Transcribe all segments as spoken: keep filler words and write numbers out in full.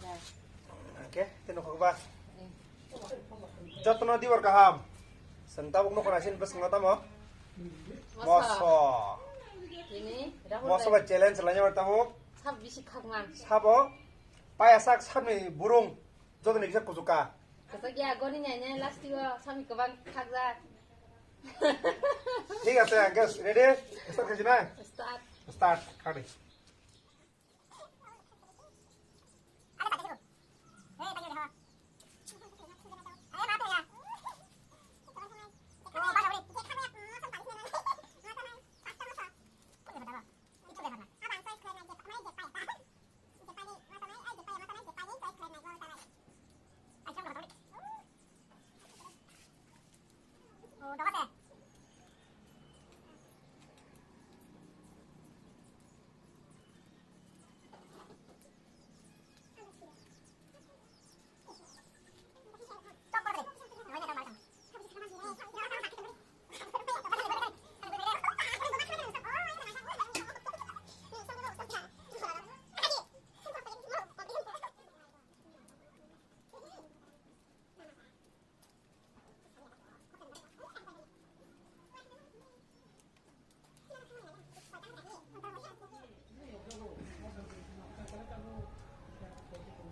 Oke, tino khokba. Jotono dibor kaham. Seng tabuk nokho nasin bwskango tamo. Moso. Tini Rahul Moso bai challenge lainai tabuk. Sab bisi khaknang. Sabo. Paya sak sabni burung. Jotoni kisa kuchuka. Kasa gya goni nyai nyai last yo sami kwbang khakjak. Thik ase, guys, ready? Start khaisi na? Start. Start, khadi.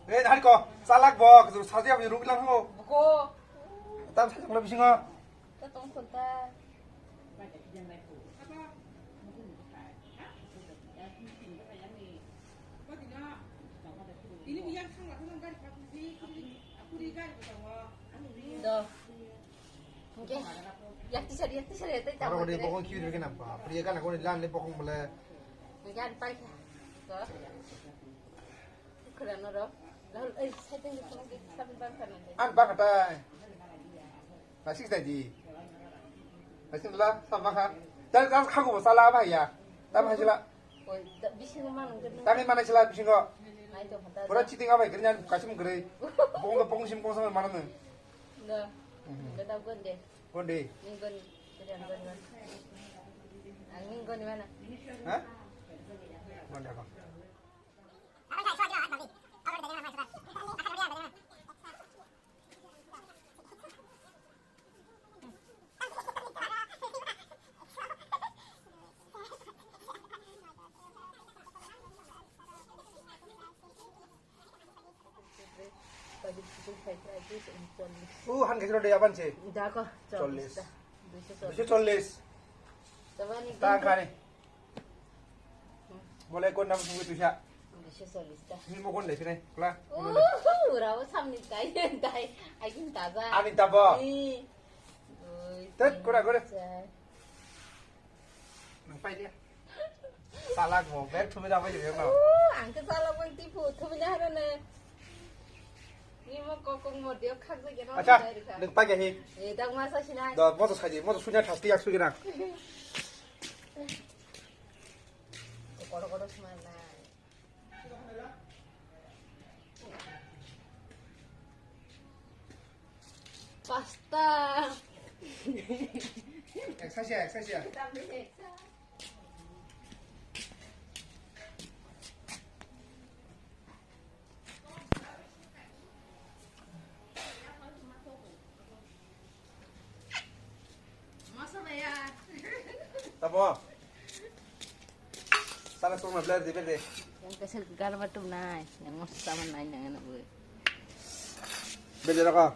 Eh, hari ko, salak bo, kejur saji aboni ruk lang ho. Buko. Tam sajak lo bisingo. Ta tong khon ta. Ini yang sang lah, sang gari pakai sih, kuri, kuri gari betul. Do. Oke. Yak tisari, yak tisari, yak tisari. Aro ni bokong kiu dikena pa. Priya kana koni lan le bokong bole. Oke, an pai kha. Do. Kura no ro. Lahul, eh, setting di kono ke sabi bang kana. An bang katai. Nasik tadi. Nasik la sama kha. Tar tar khagu sala ba ya. Tam hajila. Oi, da, bisingo manung gede. Tami mana sila bisingo. Ai to hata. Pura cheating abai gerinya kasim gere. Bong bong sim bong sama mana ne. Da. Mhm. Da da gonde. Gonde. Ni gon. Gede gon gon. Ang ni gon mana? Ha? Gonde apa? U han khe de aban se. Dako. Chollis. Duiso chollis. Duiso chollis. Tabani. Ta khani. Mole kon nam sungi tuisa. Duiso chollis ta. Ni mo kon le sine. Kla. Uhu, ura o samni tai tai. Agin taja. Ani tabo. Ni. Tet kura kura. Nang pai dia. Salak mo, bek thumi da bai jeng no. Ang ke salak mo tipu thumi na haro ne. Ni mo kokong mo dio khak jeng no. Acha, nang pai ke hi. Eh, dang masa sinai. Da mo to saji, mo to sunya thasti yak sugi na. Koro koro sma na. Pasta. Exercise, exercise. Tamo. Sana song na blur di berde. Yang kasih garba tu nai, yang mesti sama nai nang anak gue. Berde raka.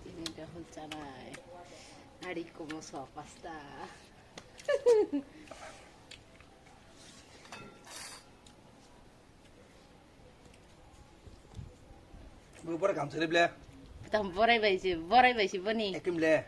Ini dah hujan ai. Hari ko moso pasta. Bo borai kam sele ble. Tam borai bai se, borai bai se boni. Ekim le.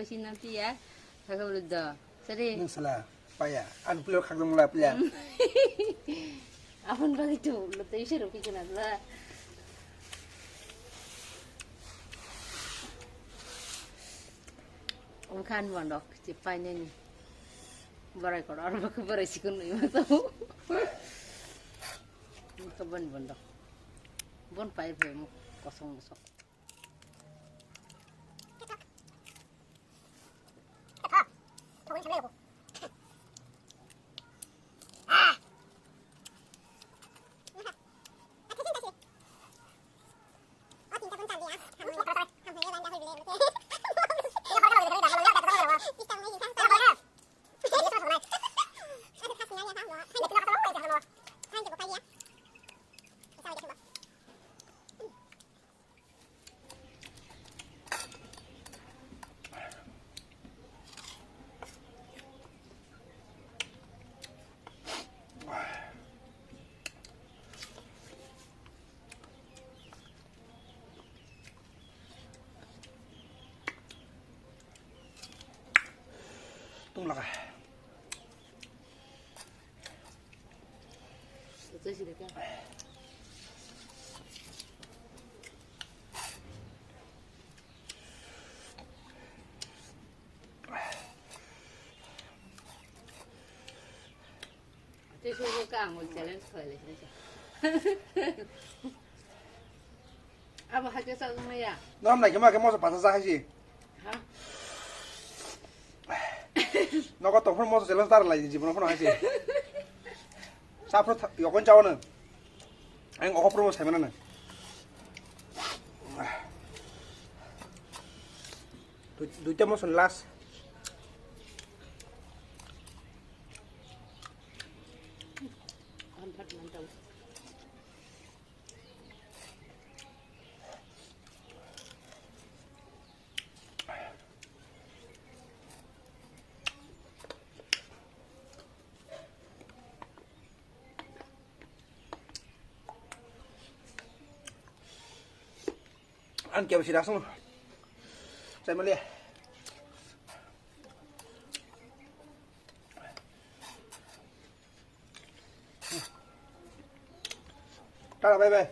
Sina piya, kaka udah. Sari. Nang salah, paya. Anu player khak dong lah player. Apun bagi tu, lo tu isir rupi kena lah. Ungkan bondok, cepai nini. Barai kotor, baku barai sikun nui mata. Maka bon bondok. Bon pai pai mu kosong mosok. Tung laka. Tei sugo ka ang challenge khlai lai sini. Abo hai khe chajak maya. Nang nai khe ma khe moso pasa sa hai si. Ha? Nogo tong phano moso challenge tar lai jibon phano hai si. Sa phano yokon chawo nang. Ang oko phano sai mana nang. Dui-, duita moso ni last. Ang kebo sida sung. Sai mali. Tara, bye bye.